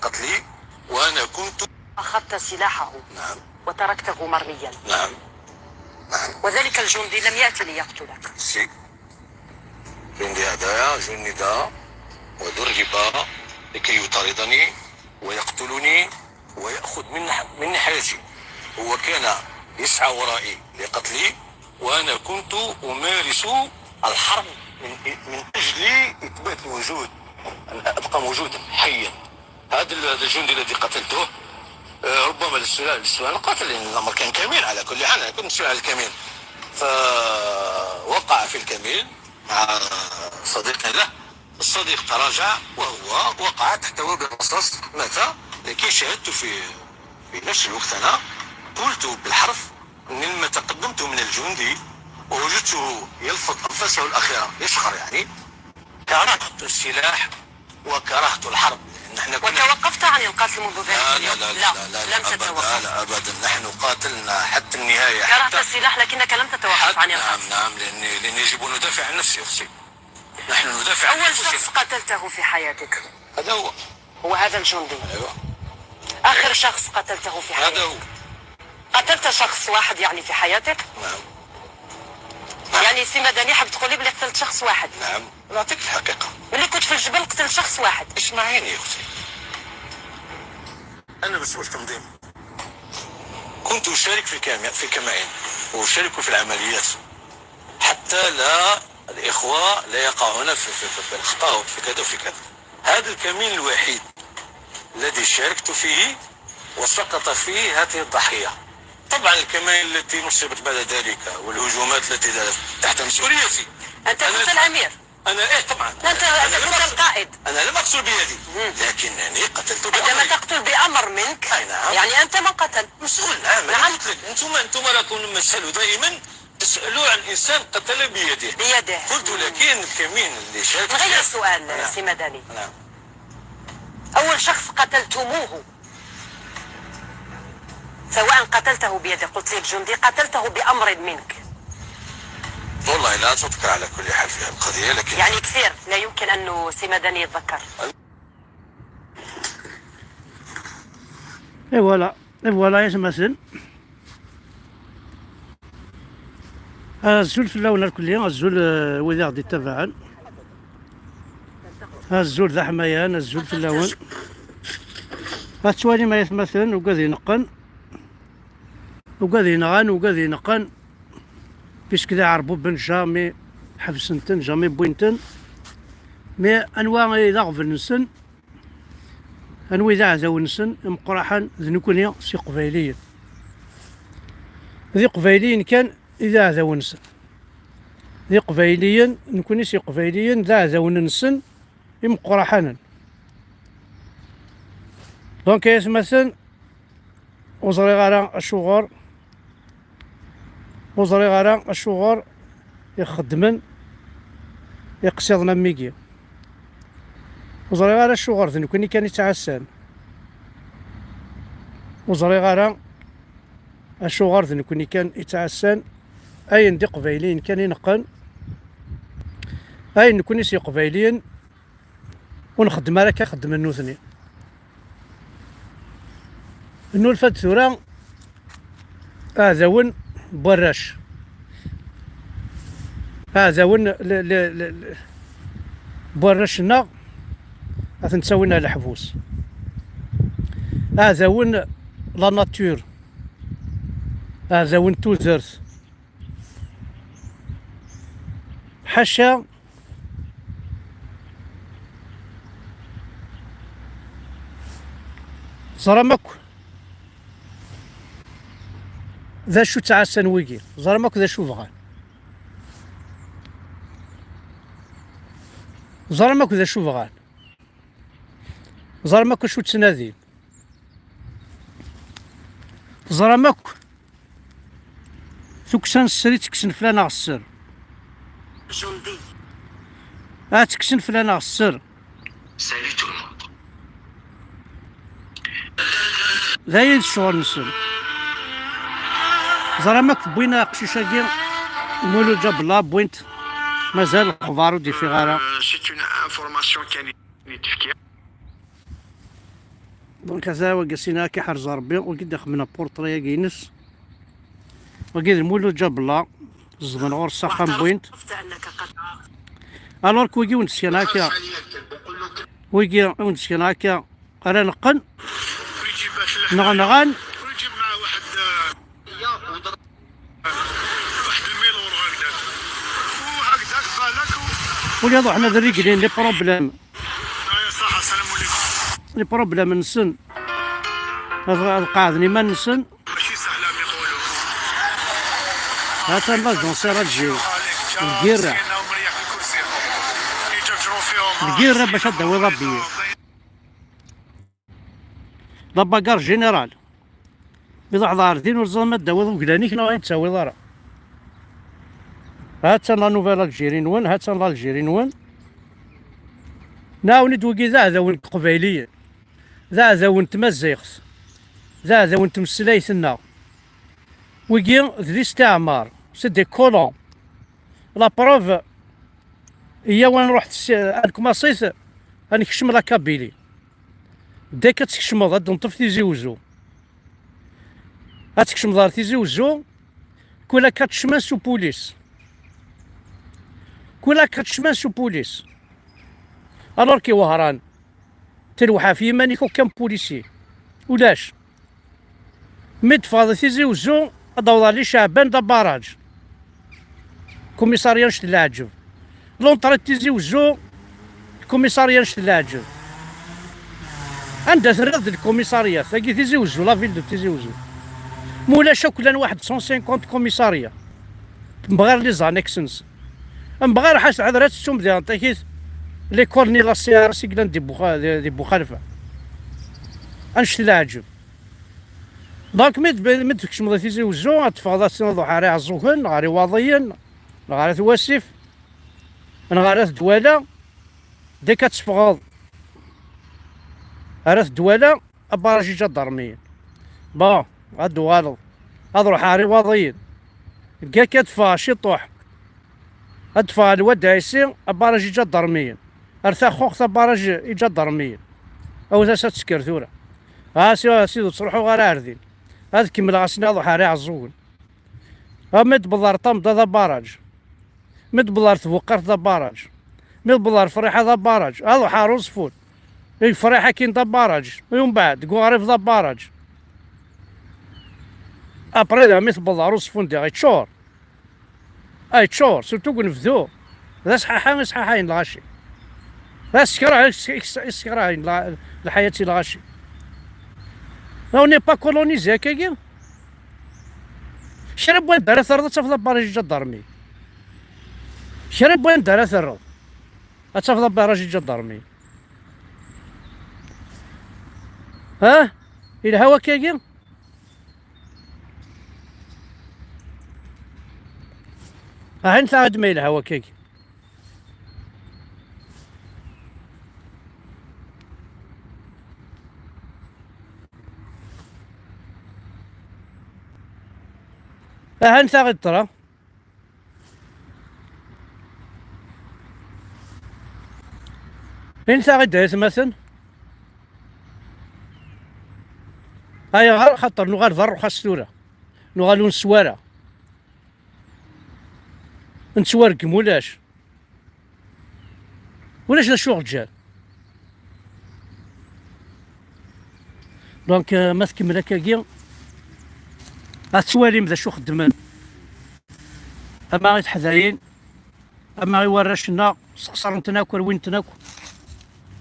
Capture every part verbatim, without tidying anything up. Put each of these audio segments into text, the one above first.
قتلي، وأنا كنت أخذت سلاحه، نعم، وتركته مرميا. نعم. نعم. وذلك الجندي لم يأتي ليقتلك. Si. الجندي هذايا جند ودرب لكي يطاردني ويقتلني ويأخذ من، مني حياتي. هو كان يسعى ورائي لقتلي، وأنا كنت أمارس الحرب من، من أجل إثبات الوجود، أن أبقى موجودا حيا. هذا ال-، هذا الجندي الذي قتلته، آه، ربما للسؤال، للسؤال قاتل، لأن الأمر كان كمين. على كل حال، أنا كنت مسؤول على الكمين، فوقع في الكمين مع صديق له. الصديق تراجع وهو وقع تحت وابل الرصاص، مات. لكن شاهدت في، في نفس الوقت أنا قلت بالحرف أني لما تقدمت من الجندي ووجدته يلفظ أنفاسه الأخيرة، يشخر يعني، كرهت السلاح وكرهت الحرب، لأن احنا كنا وتوقفت عن القتل منذ ذلك لا، لا، اليوم؟ لا، لا، لا، لا، لم أبدًا، تتوقف. لا، لا، أبدًا. نحن قاتلنا حتى النهاية، كرهت حتى السلاح لكنك لم تتوقف حتى عن القتل. نعم، نعم، لأني، لأني يجب أن أدافع عن نفسي أختي. نحن ندافع عن أول أنفسنا. شخص قتلته في حياتك؟ هذا هو. هو هذا الجندي؟ أيوة. آخر شخص قتلته في حياتك؟ هذا هو. قتلت شخص واحد يعني في حياتك؟ نعم. يعني سي مدني حاب تقول لي بلي قتلت شخص واحد؟ نعم، نعطيك الحقيقة. ملي كنت في الجبل قتلت شخص واحد؟ اسمعيني يا أختي. أنا مسؤول تنظيم. كنت أشارك في الكامي-، في الكمائن، وأشارك في العمليات، حتى لا، الإخوة لا يقعون في، في، في، في الأخطاء وفي كذا وفي كذا. هذا الكمين الوحيد الذي شاركت فيه وسقط فيه هذه الضحية. طبعًا الكمائن التي نصبت بعد ذلك والهجومات التي دارت تحت مسؤوليتي. أنت أنا كنت الأمير. أنا، إيه، طبعًا. لا، أنت، أنا أنت لم كنت أقصد، القائد. أنا لم أقصد بيدي، لكنني قتلت عندما بأمري. تقتل بأمر منك، أي نعم. يعني أنت من قتل. مسؤول، نعم. نعم. أنا قلت لك، أنتم، أنتم راكم مسألوا دائمًا تسألوا عن إنسان قتل بيده. بيده. قلت لك، إن الكمين اللي شارك نغير فيها السؤال، نعم. سي مدني. نعم. أول شخص قتلتموه، سواء قتلته بيده، قلت لي الجندي، قتلته بأمر منك. والله لا أتذكر على كل حال في هذه القضية، لكن يعني كثير، لا يمكن أنه سي مدني يتذكر. Et voilà, et voilà يا سماسن. Azul fell-awen irkelli, azul, eh, wid i ɣ-d-ittabaɛen. Azul d aḥmayan, azul fell-awen. Ad tettwalim ay atmaten, ugad ineqqen. Ugad yenɣan, ugad ineqqen. Puisque d iɛerbuben, jamais ḥebsen-ten, jamais wwin-ten. Mais anwa i d aɣbel-nsen? Anwa i d aɛdaw-nsen imeqqraḥen? D nekkni s Iqbayliyen. D Iqbayliyen kan i d aɛdaw-nsen. D Iqbayliyen, nekkni s Iqbayliyen d aɛdawen-nsen imeqqraḥanen. Donc, ay atmaten, ur ẓriɣ ara acuɣer Ur ẓriɣ ara acuɣer i xeddmen iqsiḍen am wigi. Ur ẓriɣ ara acuɣer d nekkni kan i ttɛassan. Ur ẓriɣ ara acuɣer d nekkni kan i ttɛassan. Ayen d iqbayliyen kan i neqqen. Ayen nekkni s iqbayliyen ur nxeddem ara akka xeddmen nutni. Nnulfa-d tura aɛdawen n warrac. Aɛdawen l-, l-, l-, l-, n warrac-nneɣ ad ten-ttawin ar leḥbus. Aɛdawen la nature. Aɛdawen n tudert. Ḥaca Teẓram akk d acu ttɛassan wigi, teẓram akk d acu bɣan. Teẓram akk d acu bɣan. Teẓram akk acu ttnadin. Teẓram akk tukksa n sser i ttekksen fell-aneɣ sser. Jundi. Ad ttekksen fell-aneɣ sser. Salut tout le monde. D aya i d ccɣel-nsen. Teẓram akk wwin aqcic-agi, Mulud Ǧabella, wwin-t. Mazal lexbar ur d-yeffiɣ ara. Euh, c'est une information kan i d-tefkiḍ. Donc, ata wagi sina akka ḥerz Rebbi, wagi d-ixemmen apurṭri-agi-ines. Wagi d Mulud Ǧabella, zedɣen ɣur-s axxam n wint. Alors que wigi wen-d-skan akka, wigi wen-d-skan akka, ara neqqen, neɣ nɣan. Ula d uḥna d rriglin les problèmes. Les problèmes-nsen. Ad, ad qeɛden iman-nsen. Ha-tt-an l'agence radio. Lgirra. Lgirra bac ad d-tawiḍ abiyyi. La bagarre générale. Mi truḥeḍ ɣer din ur teẓriḍ ma d-tawiḍ uglan-ik neɣ ayen ur d-tawiḍ ara. Ha-tt-an la nouvelle Algérie-nwen, ha-tt-an l'Algérie-nwen. Nɛawen-id wigi d aɛdawen n Iqbayliyen. D aɛdawen n tmaziɣt. D aɛdawen n tmeslayt-nneɣ. Wigi d listiɛmar. C'est des colons. La preuve, iyyaw ad nruḥ tessi-, ad nekmaṣit, ad nekcem la Kabylie. Deg ad tkecmeḍ, ad d-neṭṭef Tizi Uzzu. Ad tkecmeḍ ɣer Tizi Uzzu, kul akka tecman s upulis. Kul akka tecman s upulis. Alors que Wehran, telweḥ ɣef yiman-ik, aucun policier. Ulac. Mi d-teffɣeḍ Tizi Uzzu, ad d-awḍeḍ ɣer Li Ceɛban d abaraj. Kumisarya n Ccet Leɛǧeb. L'entrée de Tizi Uzzu, kumisarya n Ccet Leɛǧeb. Anda terriḍ d lkumisarya? Tagi Tizi Uzzu, la ville de Tizi Uzzu. Ma ulac akk llan waḥed cent cinquante kumisarya. Mbeɣ ɣer les annexes-nsen. Mbeɣ ɣer ḥaca lɛadra ad tettum diɣen takit l'école-nni la C R S i yellan di Buxa-, di, di Buxalfa. Annect leɛǧeb. Donc, mi d-, mi d-tkecmeḍ i Tizi Uzzu, ad teffɣeḍ ad tiniḍ ɣer Iɛeẓẓugen, ɣer Iwaḍiyen, neɣ ɣer At Wasif, neɣ ɣer At Dwala, deg ad teffɣeḍ ɣer At Dwala, abaraj iǧadarmiyen. Bon, ad d-uɣaleḍ. Ad ruḥeɣ ɣer Iwaḍiyen. Deg akka ad ffɣeɣ ciṭuḥ. Ad ffɣeɣ ɣer Lwad Ɛisi, abaraj iǧadarmiyen. Ar Taxuxt, abaraj iǧadarmiyen. Awet-as ad tesker tura. Ah, si, a sidi, ur ttruḥuɣ ara ar din. Ad kemmleɣ ass-nni ad ruḥeɣ ɣer Iɛeẓẓugen. Ah, mi d-tewweḍ ɣer Ṭamḍa d abaraj. Mi d-tewweḍ ɣer Tbuqqirt d abaraj. Mi d-tewweḍ ɣer Friḥa d abaraj. Ad ruḥeɣ ɣer Uẓeffun. I Friḥa akkin d abaraj. I umbeɛd, deg Uɣrib d abaraj. Après, da, mi tewweḍ ɣer Uẓeffun, diɣ yeččur. Ah, yeččur, surtout deg unebdu. D asḥaḥa i sḥaḥayen lɣaci. D assekreḥ i s-, i s-, i ssekreḥen lɣa-, lḥayat i lɣaci. On n'est pas colonisé akkagi. Kra n wanda ara terreḍ ad tafeḍ abaraj iǧadarmi. Kra n wanda ara terreḍ ad tafeḍ abaraj iǧadarmi. Ha? Yelha wakkagi? Ahin taɣ-d ma yelha wakkagi. Ahan taɣ-d ṭra. Init-aɣ-d ay atmaten. Ayɣer? Xaṭer nuɣal d rruxas tura. Nuɣal ur neswi ara. Nettwargem ulac. Ulac d acu ɣ-ǧǧan. Donc, euh, ma tkemmel akkagi, ad twalim d acu xeddmen. Ama i teḥdayin, ama i warrac-nneɣ, sexṣaren-ten akk, rwin-ten akk,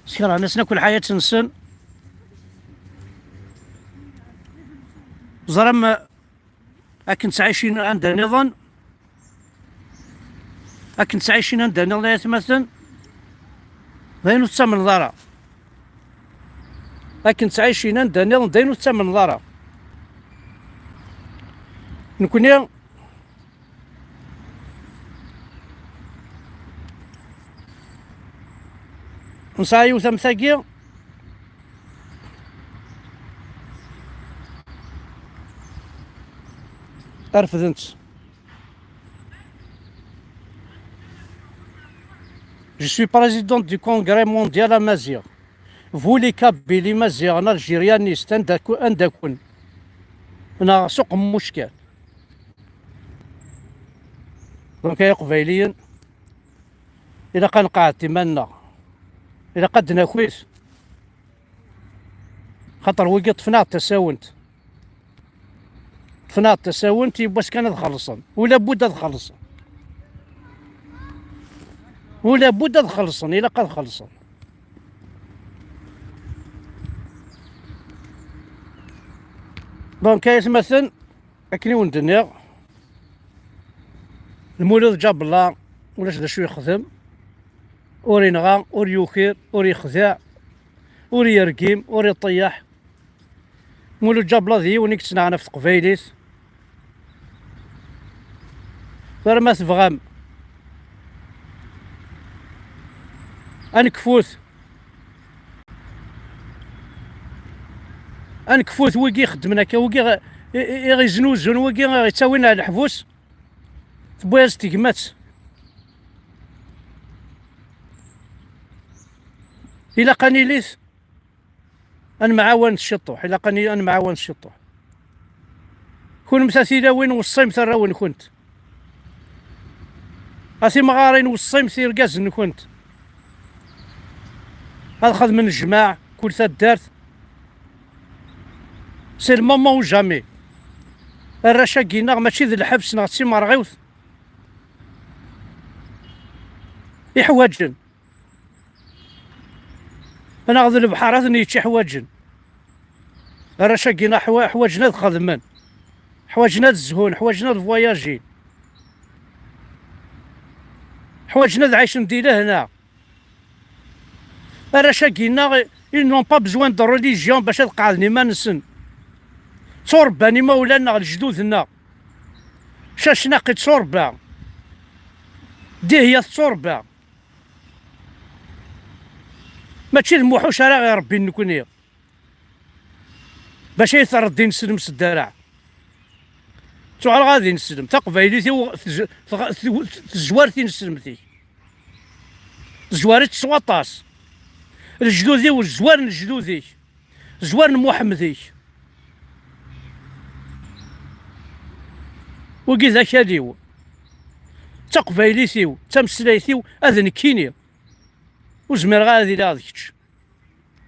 skerhen-asen akk lḥayat-nsen. Ẓram, euh, akken ttɛicin anda nniḍen, akken ttɛicin anda nniḍen ay atmaten, d ayen ur tettamneḍ ara. Akken ttɛicin anda nniḍen, d ayen ur tettamneḍ ara. Nekni nesɛa yiwet am tagi, refden-tt. Je suis président du Congrès mondial amazigh. Vous les Kabyles, Imaziɣen, Algérianistes, anda ku-, anda kun? Neɣ s uqemmuc kan. Donc, ay Iqbayliyen, ilaq ad nqeɛɛed iman-nneɣ. Ilaq ad d-naki-t. Xaṭer wigi ṭṭfen-aɣ-d tasawent. Ṭṭfen-aɣ-d tasawent, yiwwas kan ad xellṣen. Ula budd ad xellṣen. Ula budd ad xellṣen, ilaq ad xellṣen. Donc, ay atmaten, akken i wen-d-nniɣ, Lmulud Ǧabella ulac d acu yexdem, ur inɣa, ur yukir, ur yexdiɛ, ur yergim, ur iṭeyyeḥ. Mulud Ǧabella d yiwen i yettnaɣen ɣef teqbaylit. Tura ma tebɣam ad nekfut, ad nekfut wigi ixeddmen akka, wigi i, i, i ɣ-iznuzun, wigi i ɣ-ittawin ar leḥbus, tewwi-as tegmat. Ilaq ad nilit ad nemɛawan ciṭuḥ, ilaq ad ni-, ad nemɛawan ciṭuḥ. Kunemt a tilawin, weṣṣimt arraw-nkent. A timɣarin, weṣṣimt irgazen-nkent. Ad xedmen jmaɛ, kul taddart. C'est le moment ou jamais. Arrac-agi-nneɣ mačči d lḥebs neɣ d timerɣiwt i ḥwaǧen. Neɣ d lebḥer ad ten-yečč i ḥwaǧen. Arrac-agi-nneɣ ḥwa-, ḥwaǧen ad xedmen. Ḥwaǧen ad zhun, ḥwaǧen ad voyagin. Ḥwaǧen ad ɛicen di lehna. Arrac-agi-nneɣ, ils n'ont pas besoin de religion bac ad qeɛden iman-nsen. Tturebban imawlan-nneɣ, lejdud-nneɣ. Cacnaq itturebba. Dihya tetturebba. Mačči d Muḥuc ara ɣ-irebbin nekni. Bac ay terreḍ ineslem s ddaraɛ. Ttuɣaleɣ ad ineslem. Taqbaylit-iw tez-, tɣ-, tw-, tezwar tineslemt-ik. Tezwar-itt s waṭas. Lejdud-iw zwaren lejdud-ik. Zwaren Muḥemmed-ik. Wagi d akal-iw. D taqbaylit-iw, d tameslayt-iw, ad nekkini. Ur zmireɣ ara ad iliɣ d kečč.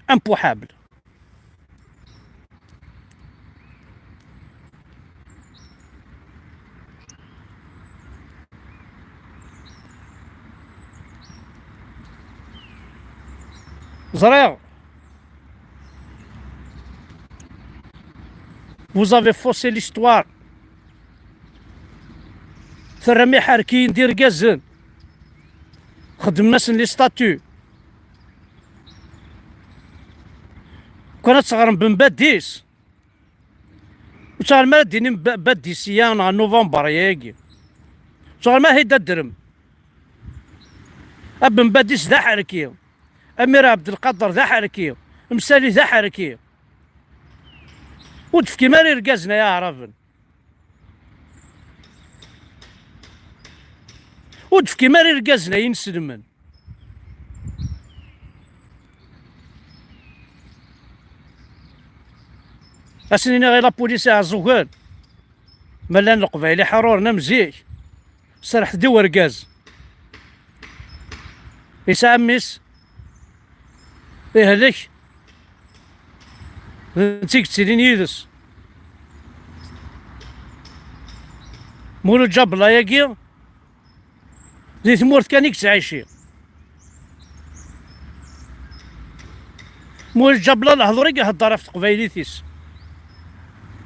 Impuḥabel. Ẓriɣ. Vous avez faussé l'histoire. Terram iḥerkiyen d irgazen. Xedmen-asen les statuts. Kan ad teɣrem Ben Badis. Ur teɣrem ara d-inim Ba-, Badis ya neɣ November yagi. Ur teɣrem ara hid adrem. A Ben Badis d aḥerki. Amir Abdelkader d aḥerki. Msali d aḥerki. Ur d-tefkim ara irgazen ay aɛraben. Ur d-tefkim ara irgazen ay inselmen. Ad sen-iniɣ i la police iɛeẓẓugen, ma llan Leqbayel iḥeṛṛuren am zik, serrḥet-d i urgaz. Yesɛa mmi-s, ihlek, d netta i yettilin yid-s. Mulud Ǧabella-agi, di tmurt kan i yettɛici. Mulud Ǧabella lehdur i ihedder ɣef teqbaylit-is,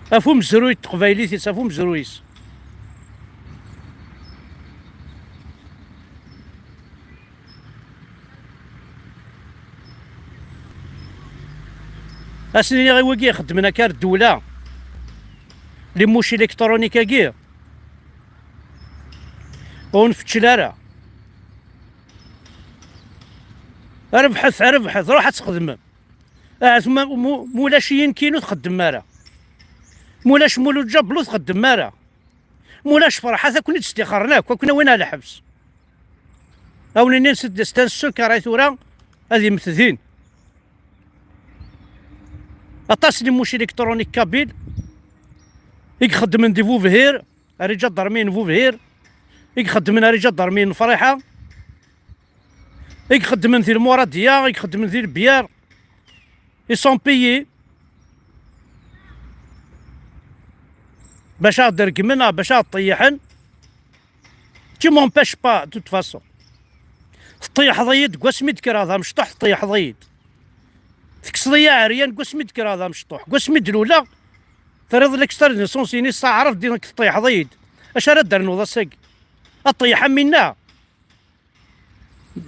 ɣef umezruy n teqbaylit-is, ɣef umezruy-is. Ad sen-iniɣ i wigi ixeddmen akka ar ddewla, les mouches électroniques-agi, ur nfeččel ara. Rebḥet, rebḥet, ruḥ ad txedmem. Ahat ma, mu-, mulac yinkinu txeddem ara. Mulac Mulud Ǧabella txeddem ara. Mulac Ferḥat ad ken-id-stixren akk, ad ken-awin ar lḥebs. Awen-inin c'est, c'est un secret tura, ad immet din. Aṭas n les mouches électroniques kabyles i ixeddmen di Bubhir, ar iǧadarmiyen n Bubhir, i ixeddmen ar iǧadarmiyen n Friḥa, i ixeddmen di Lmuradiya, i ixeddmen di Lebyar, ils sont payés bac ad ɣ-d-regmen, bac ad ɣ-d-ṭeyyḥen. Tu m'empêches pas, de toute façon. Teṭṭeyyḥeḍ-iyi-d deg wasmi d-kkreɣ d amecṭuḥ, teṭṭeyyḥeḍ-iyi-d. Tekkseḍ-iyi aɛeryan deg wasmi d-kkreɣ d amecṭuḥ. Deg wasmi d-luleɣ, terriḍ l'extrait de naissance-inu s aɛrab, di nekk teṭṭeyyḥeḍ-iyi-d. Acu ara d-ternuḍ ass-agi? Aṭṭeyyeḥ am winna.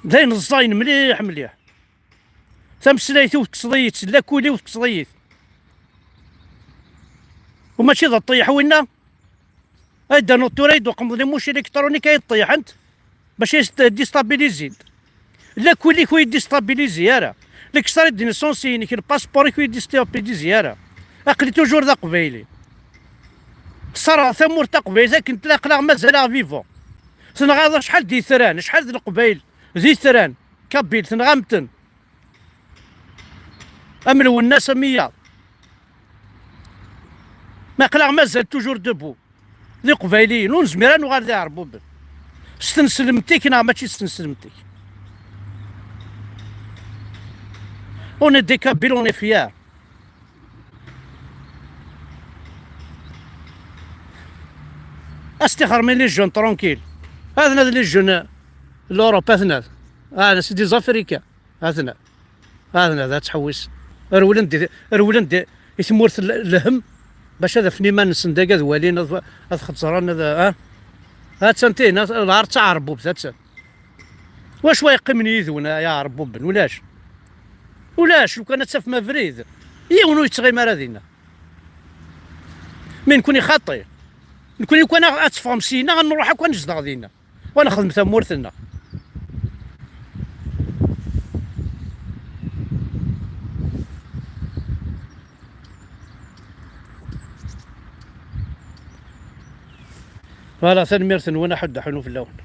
D ayen ẓẓayen mliḥ mliḥ. Tameslayt-iw tekkseḍ-iyi-tt, lakul-iw tekkseḍ-iyi-t. U mačči d aṭṭeyyeḥ winna? Ay d-ternuḍ tura, ay d-uqmeḍ les mouches électroniques ay ṭṭeyḥent bac ay déstabilizint. Lakul-ik ur yi-déstabilizi ara. L'extrait de naissance-inek, lpaspuṛ-ik ur yi-déstabilizi ara. Aql-i toujours d aqbayli. Ṣṣerɣ tamurt taqbaylit akken tella, aql-aɣ mazal-aɣ vivant. Tenɣaḍ acḥal d itran, acḥal d leqbayel d itran. Kabil, tenɣam-ten. Am Lwennas, am wiyaḍ. Ma aql-aɣ mazal toujours debout. D iqbayliyen, ur nezmir ad nuɣal d iɛerbuben. S tneslemt-ik neɣ mačči s tneslemt-ik? On est des Kabyles, on est fiers. Astixer, mais les jeunes tranquilles. Ad nad les jeunes n l'Europe, ad nad. Ah, c'est des Africains. Ad nad. Ad nad, ad tḥewwis. Rewlen-d, rewlen-d i tmurt l-, lehem bac ad afen iman-nsen dagi, ad walin, ad, ad xeẓren, ad, ah. Attan tin, ad, lɛar d taɛerbubt, attan. Wacu ay yeqqimen yid-wen, ay aɛerbuben? Ulac. Ulac, lukan ad tafem abrid, yiwen ur yettɣimi ara dinna. Mi nekkni xaṭi, nekkni lukan ad teffɣem syenna, ad nruḥ akk ad nezdeɣ dinna, u ad nexdem tamurt-nneɣ. Voilà, tanemmirt-nwen, aḥuddu aḥunu fell-awen.